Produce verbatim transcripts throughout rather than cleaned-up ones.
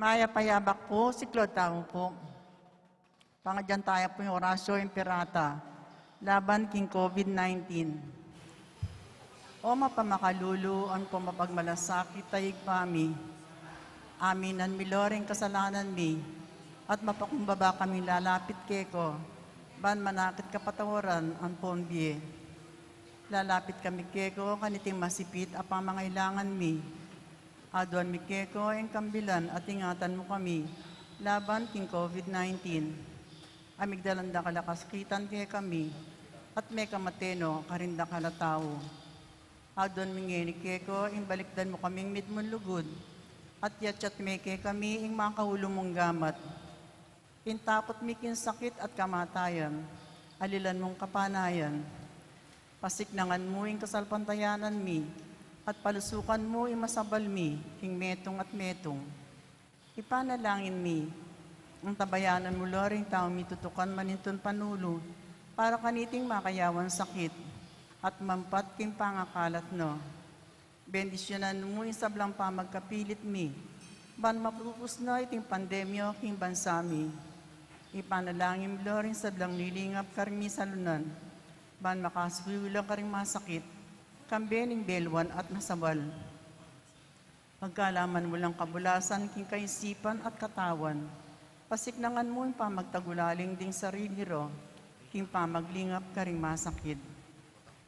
Kaya payabak po, siklaud tamu po. Pangadyan taya pu ing Oratio Imperata laban king COVID nineteen. O mapamakalulu ampong mapagmalasakit a Ibpa mi, aminan mi lo ring kasalanan mi, at mapakumbaba kaming lalapit keka, ban manakit kapatawaran ampon bie. Lalapit kami keka kaniting masipit a pamangailangan mi. Aduan mi keka ing kambilan at ingatan mu kami laban king COVID nineteen. A migdalan dakal a kasakitan kekami, at mekamate no karing dakal a tau. Aduan mi ngeni keka ing balikdan mu kaming mitmung lugud, at yatyat me kekami ing makaulu mung gamat. Ing takut mi king sakit at kamatayan, alilan mung kapanayan. Pasiknangan mu ing kasalpantayanan mi, at palusukan mu ing masabal mi king metung at metung. Ipanalangin mi, antabayanan mu la ring taung mitutukan manintun panulu para kaniting makayawan sakit at mampat king pangakalat na. Bendisyunan mu ing sablang pamagkapilit mi ban mapupus na iting pandemya king bansa mi. Ipanalangin mu la ring sablang lilingap karing misalunan ban makasuyu la karing masakit, kambe ning belwan at masabal. Pagkalaman mu lang kabulasan king kaisipan at katawan, pasiknangan mu ing pamagtagulaling ding sarili ra king pamaglingap karing masakit.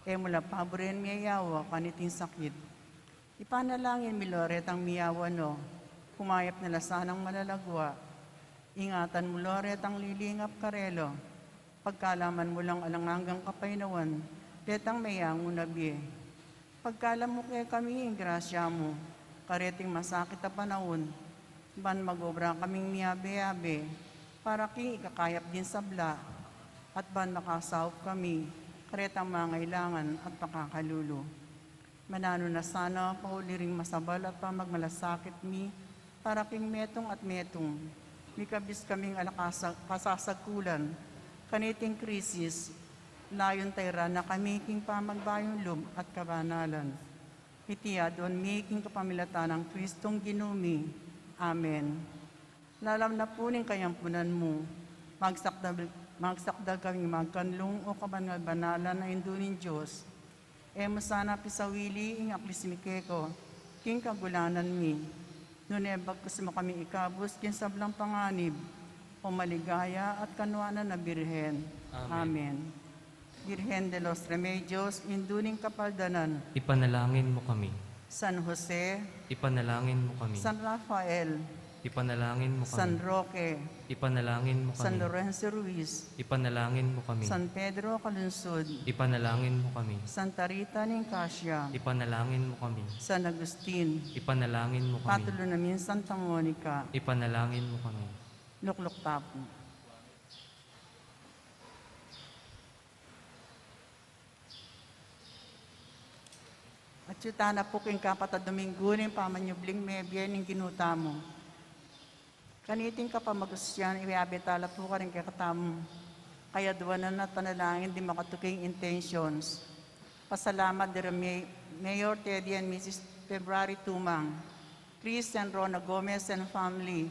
E mu la paburen miyayawa kaniting sakit. Ipanalangin mi la retang miyawa no, kumayap na la sanang malalagwa. Ingatan mu la retang lilingap karela. Pagkalaman mu lang alang anggang kapaynawan retang meyangu na bie. Pagkalam mu kekami ing grasya mu kareting masakit a panaun, ban mag-obra kaming miyabe-yabe para king ikakayap ding sabla, at ban makasaup kami karetang mangailangan at pakakalulu. Mananu na sana pauli ring masabal at pamagmalasakit mi para king metung at metung. Mikabis kaming ala kasa-, kasasagkulan kaniting krisis, layun tairan na kami king pamagbayung lub at kabanalan. Iti aduan mi king kapamilatan nang Kristong Ginu mi. Amen. Lalam na pu ning kayampunan mu, magsakdal, magsakdal kaming magkanlung, o kabanal-banalan a Indu ning Dios. E mu sana pisawili ing aklis mi keka king kagulanan mi, nune bagkus mu kami ikabus king sablang panganib, o maligaya at kanuanan a Birhen. Amen. Amen. Birhen de los Remedios, Indu ning Kapaldanan. Ipanalangin mu kami. San Jose. Ipanalangin mu kami. San Rafael. Ipanalangin mu kami. San Roque. Ipanalangin mu kami. San Lorenzo Ruiz. Ipanalangin mu kami. San Pedro Calungsod. Ipanalangin mu kami. Santa Rita ning Cascia. Ipanalangin mu kami. San Agustin. Ipanalangin mu kami. Patulunan mi ing Santa Monica. Ipanalangin mu kami. Lukluk tamu pu. Atyu tana pu king kapat a Domingo ning pamanyubling mebie ning Ginu tamu. Kaniting kapamagusian, iyabe tala pu karing kekatamung kayaduanan at panalangin ding makatuking intentions. Pasalamat da reng May-, Mayor Teddy and Missus February Tumang, Chris and Rona Gomez and family,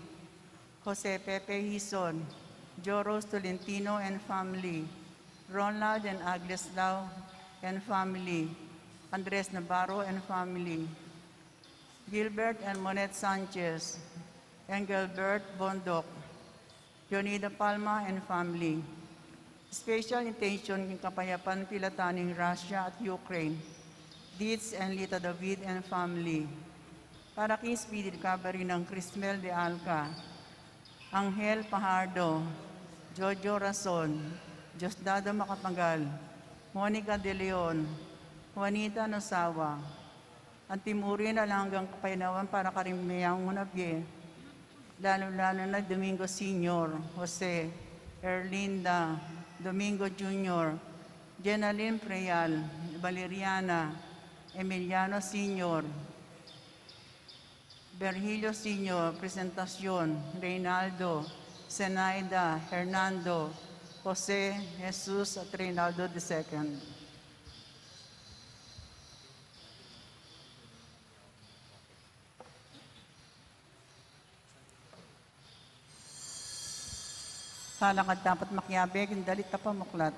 Jose Pepe Hizon, Joe Rose Tolentino and family, Ronald and Agnes Lau and family, Andres Navarro and family, Gilbert and Monette Sanchez, Engelbert Bondoc, Leonida Palma and family. Special intention king kapayapan pilatan ning Russia at Ukraine, Dietz and Lita David and family. Para king speedy recovery nang Crismel de Alca, Angel Pajardo, Jojo Rason, Diosdado Macapagal, Monica de Leon, Juanita Nosawa. Anti mu rin alang anggang kapaynawan para karing meyangu na bie, lalu-lalu na Domingo Senior, Jose, Erlinda, Domingo Junior, Jenaline Preal, Valeriana, Emiliano Senior, Virgilio Senior, Presentacion, Reynaldo, Zenaida, Hernando, Jose, Jesus, at Reynaldo the second. Salangad tapat makiabe king dalit a pamuklat.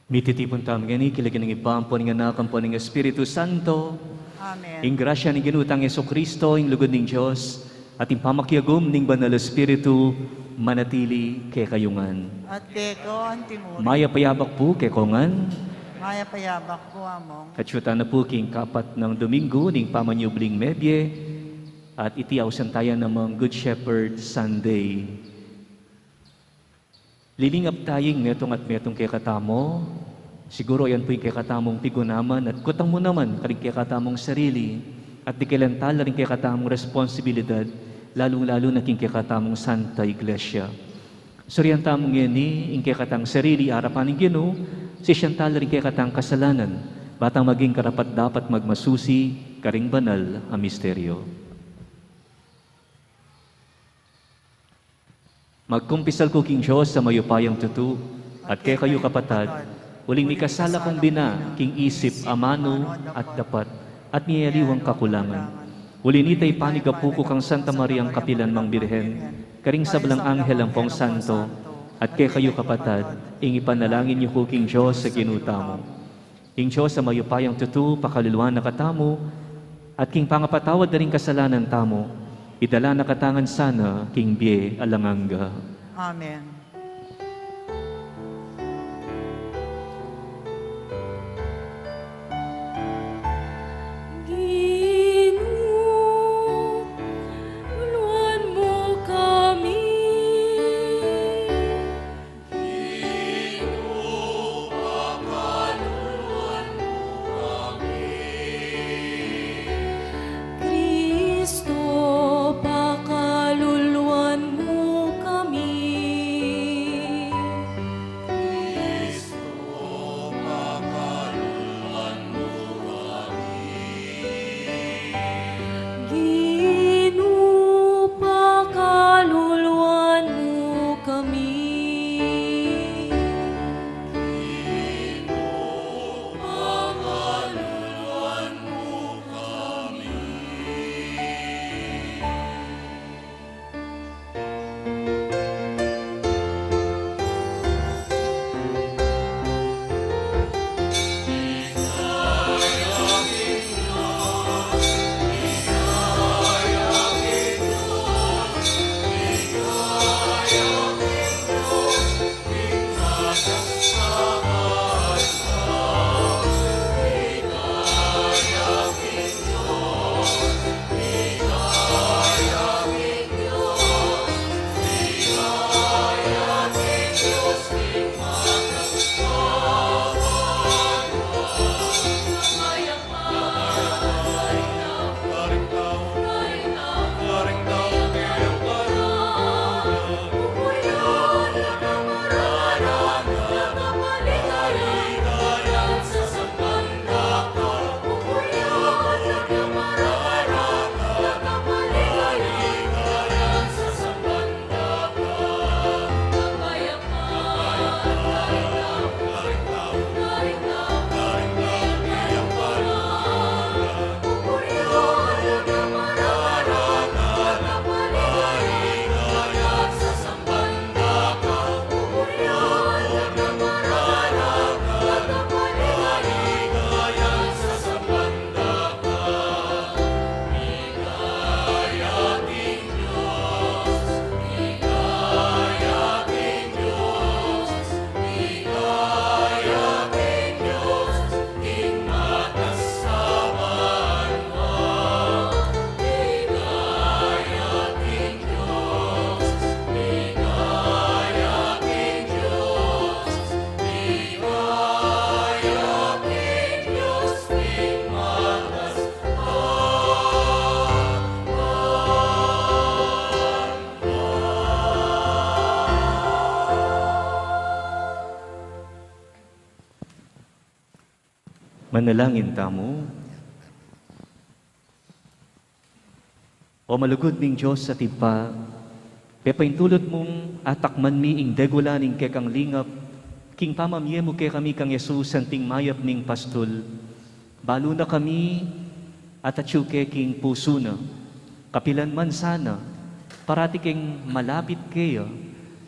Mititipun tamu ngeni king lagyu ning Ibpa, ampo ning Anak, ampo ning Espiritu Santo. Amen. Ing grasya ning Ginu tang Jesucristo, ing lugud ning Dios, at ing pamakiagum ning Banal Espiritu, manatili kekayu ngan. At keka antimurin. Mayap a yabak pu kekongan. Mayap a yabak pu, Among. Katsutana pu king kapat nang Domingo ning pamanyubling mebie, at iti ausan taya namang Good Shepherd Sunday. Lilingap taya ing metung at metung kekatamu. Siguru ayan pu ing kekatamung pigunaman at kutang mu naman karing kekatamung sarili at dikilan tala ring kekatamung responsibilidad, lalung-lalu na king kekatamung Santa Iglesia. Surian tamu ngeni ing kekatang sarili arapan ning Ginu, sisian tala ring kekatang kasalanan, ba tang maging karapat-dapat magmasusi karing banal a misteryo. Magkumpisal ku king Dios a mayupayang tutu, at kekayu kapatad, uling mikasala kung bina king isip, amanu, at dapat, at miyaliwang kakulangan. Uli nita ipamigapu ku kang Santa Mariang kapilan mang Birhen, karing sablang anghel ampong santo, at kekayu kapatad, ing ipanalangin yu ku king Dios a Ginu tamu. Ing Dios a mayupayang tutu, pakaluluan na katamu, At king pangapatawad da ring kasalanan tamu, idala na katamu ngan sana king bie alang angga. Amen. Ginu, tulungan mu kami. Ginu, pakaluluan mu kami. Kristo, pakaluluan mu kami. Kristo, pakaluluan mu kami. Ginu, pakaluluan mu kami. Ginu, pakaluluan mu kami. Manalangin tamu. O malugud ming Dios at Ibpa, pepaintulut mung atakman mi ing degula ning kekang lingap, king pamamie mu kekami kang Jesus, anting mayap ning pastul. Balu na kami, at atyu ke king pusu na. Kapilan man sana, parati keng malapit keya,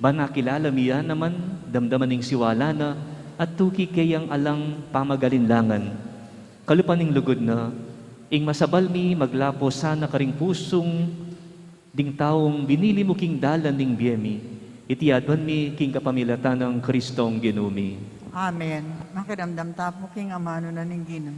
ban makilala mi ya naman, damdaman ing siwala na, at tuki keyang alang pamagalinlangan. Kalupa ning lugud na, ing masabal mi maglapo sana karing pusung ding taung binili mu king dalan ning bie mi, iti aduan mi king kapamilatan nang Kristong Ginu mi. Amen. Makiramdam tamu king amanu na ning Ginu.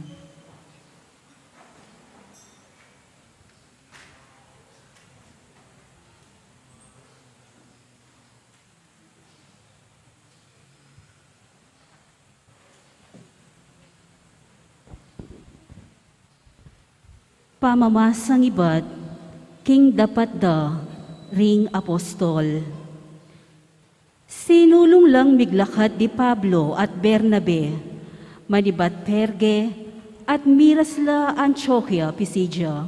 Pamamasang ibat king dapat da ring apostol. Sinulung lang miglakad di Pablo at Bernabe, manibat Perge, at miras la Antioquia Pisidia.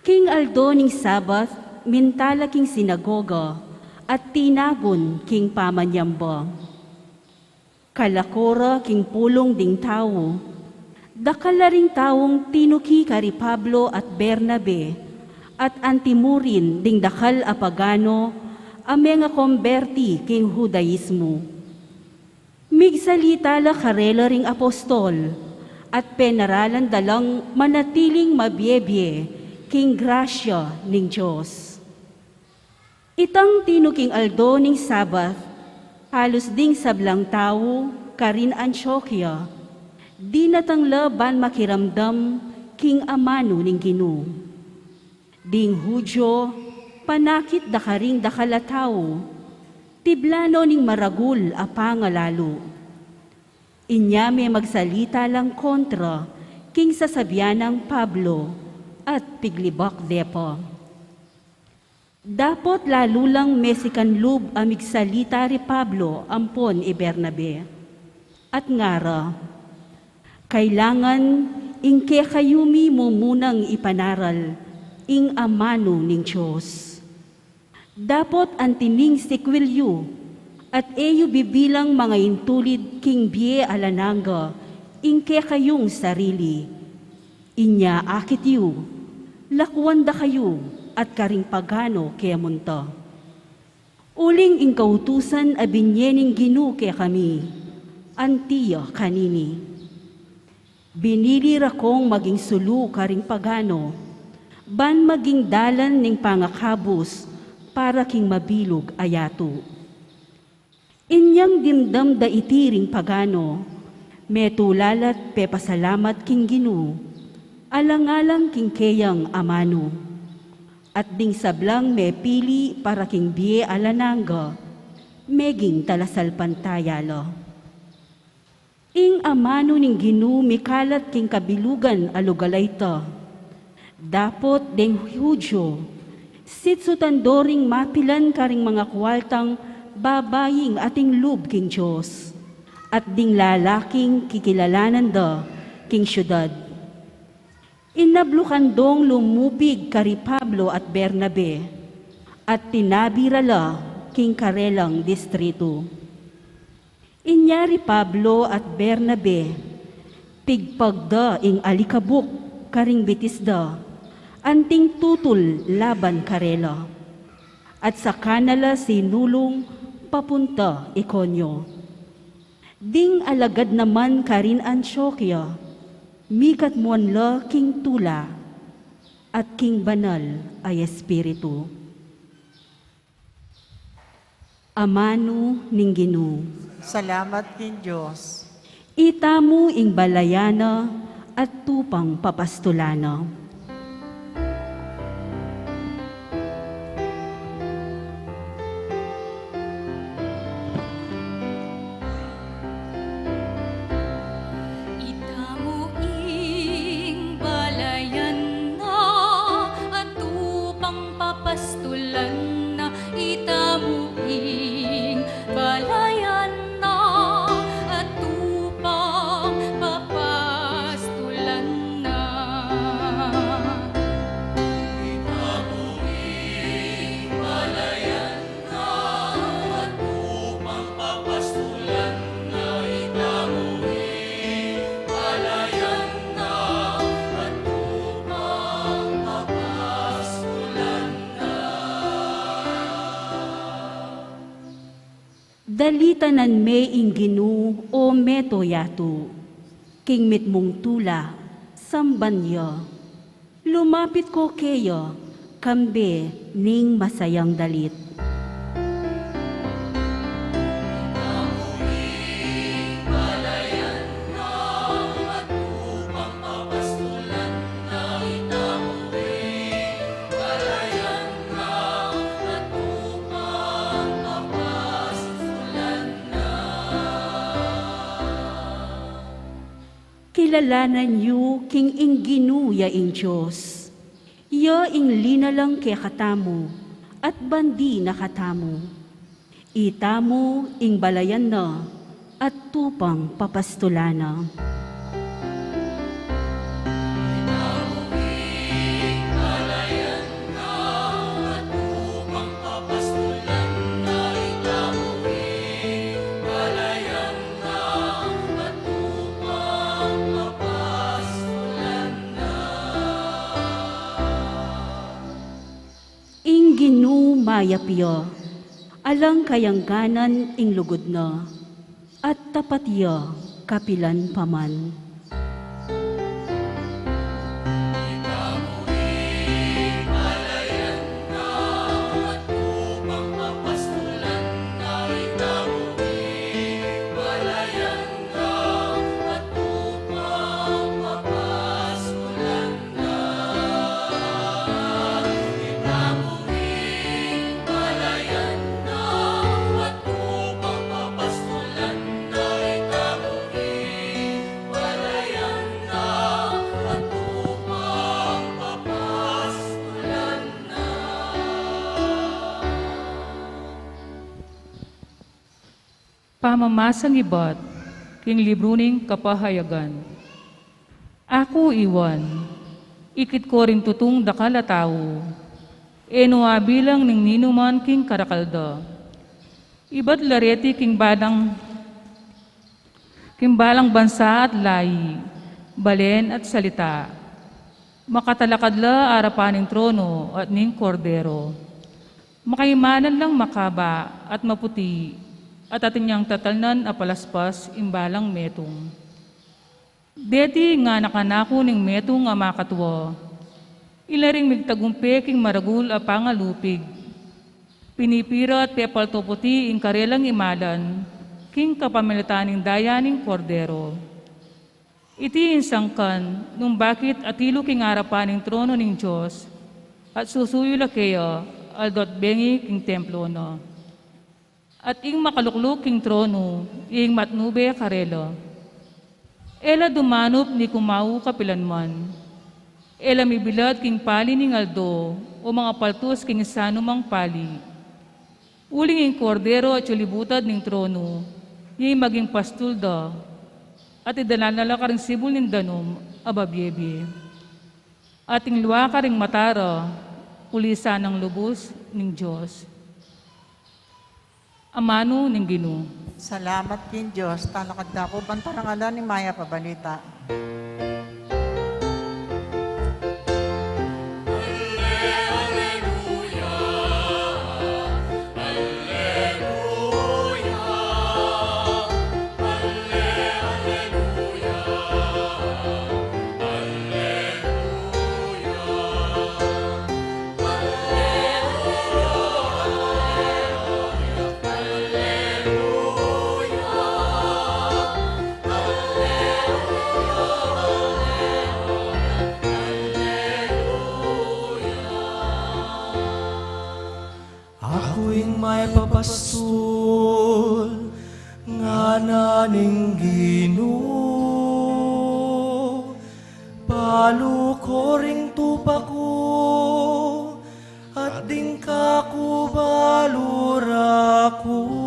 King aldo ning Sabat, minta la king sinagoga, at tinagun king pamanyamba. Kalako ra king pulung ding tau, dakal la ring taung tinuki kari Pablo at Bernabe, at anti mu rin ding dakal a pagano a mengakomberti king Judaismo. Migsalita la karela ring apostol, at penaralan da lang manatiling mabiebie king grasya ning Dios. Itang tinuking aldo ning Sabat, halus ding sablang tau karin Antioquia, dinatang la ban makiramdam king amanu ning Ginu. Ding Judio, panakit da karing dakal a tau, tiblan no ning maragul a pangalalu. Inya me magsalita lang kontra king sasabian nang Pablo at piglibak de pa. Dapot lalu lang mesikan lub a migsalita ri Pablo ampon i Bernabe. At ngara, kailangan ing kekayu mi mumunang ipanaral ing amanu ning Dios. Dapot antining sikwil yu at e yu bibilang mangaintulid king bie alang angga ing kekayung sarili. Inya akit yu, lakuan da kayu at karing pagano kemunta. Uling ing kautusan a binie ning Ginu kekami, anti ya kanini. Binili ra kong maging sulu karing pagano, ban maging dalan ning pangakabus para king mabilug a yatu. Inyang dimdam da iti ring pagano, metula la't pepasalamat king Ginu, alang-alang king keyang amanu. At ding sablang mepili para king bie alang angga, meging talasalpantaya la. Ing amanu ning Ginu mikalat king kabilugan a lugal a ita. Dapot deng Judio, sitsutan do ring mapilan karing mangakualtang babaing ating lub king Dios, at ding lalaking kikilalanan da king siudad. Inablukan dong lumupig kari Pablo at Bernabe, at tinabi ra la king karelang distritu. Inya ri Pablo at Bernabe, pigpag da ing alikabuk karing bitis da, anting tutul laban karela. At saka na la sinulung papunta Iconio. Ding alagad naman karin Antioquia, mikatmuan la king tula at king banal a Espiritu. Amanu ning Ginu. Salamat king Dios. Itamu ing balayan na at tupang papastulan na. Itamu ing balayan na at tupang papastulan na. Itamu ing balayan na at tupang papastulan na. Itamu ing balayan na at tupang papastulan na. Itamu ing balayan na at tupang papastulan na. Dalitanan me ing Ginu, o meto yatu, king mitmung tula, samban ya. Lumapit ko keya, kambe ning masayang dalit. Kilalanan yu king ing Ginu ya ing Dios. Ya ing linalang kekatamu, at bandi na katamu. Itamu ing balayan na, at tupang papastulan na. Ing Ginu mayap ya, alang kayangganan ing lugud na, at tapat ya kapilan pa man. Pamamasang ibat king libru ning Kapahayagan. Aku i Juan, ikit ko ring tutung dakal a tau, e no abilang ning ninuman king karakal da. Ibat la reti king balang, king balang bansa at lahi, balen at salita. Makatalakad la arapan ning trono at ning Kordero. Makaimalan lang makaba at maputi, at atin yang tatalnan a palaspas ing balang metung. Deti ngana kanaku ning metung a makatua, ila ring migtagumpe king maragul a pangalupig. Pinipira at pepalto puti ing karelang imalan king kapamilatan ning daya ning Kordero. Iti ing sangkan nung bakit atilu king arapan ning trono ning Dios, at susuyu la keya aldo at bengi king templo na. At ing makalukluk king trono, ing matnube karela. E la dumanup ni kumau kapilanman. E la mibilad king pali ning aldo, o mangapaltus king sanumang pali. Uling ing Kordero atyu libutad ning trono, ing maging pastul da, at idalan na la karing sibul ning danum a babie-bie. At ing lua karing mata ra, uli sanang lubus ning Dios. Amanu ning Ginu. Salamat king Dios. Talakad tamu pu ban parangalan ing mayap a balita. Aku ing mayap a pastul, ngana ning Ginu. Balu ko ring tupa ku, at ding ka ku balura ku.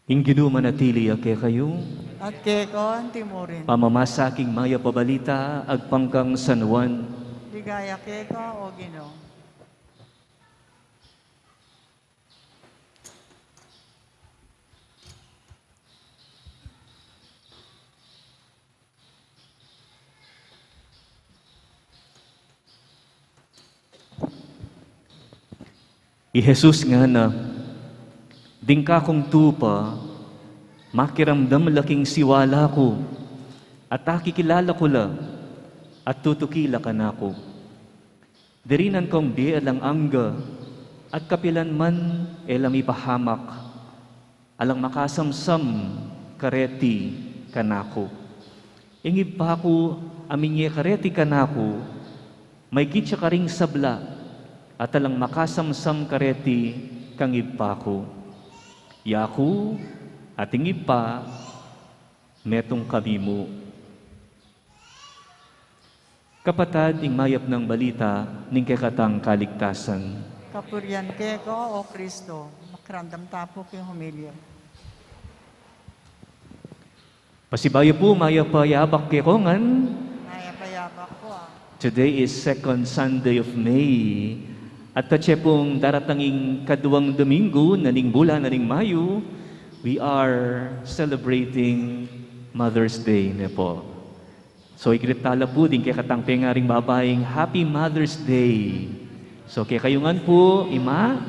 Ing Ginu manatili ya kekayu. At keka antimurin. Pamamasa king mayap a balita agpang kang San Juan. Ligaya keka, O Ginu. I Jesus ngana, ding kakung tupa, makiramdam la king siwala ku, at akikilala ku la, at tutuki la kanaku. Dirinan kung bie alang angga, at kapilan man e la mipahamak, alang makasamsam kareti kanaku. Ing Ibpa ku a minye kareti kanaku, maygit ya karing sabla, at alang makasamsam kareti kang Ibpa ku. Yaku at ing Ibpa, metung kami mu. Kapatad, ing mayap nang balita ning kekatang kaligtasan. Kapurian keka, O Kristo. Makiramdam ta pu king homilya. Pasibayu pu, mayap a yabak kekongan. Mayap a yabak pu, ah. Today is second Sunday of May. At atse pung daratanging kaduang Domingo na ning bulan na ning Mayu, we are celebrating Mother's Day, ne pu. So, i-greet tala pu ding kekatang pengaring babaing Happy Mother's Day. So, kekayu ngan pu, ima,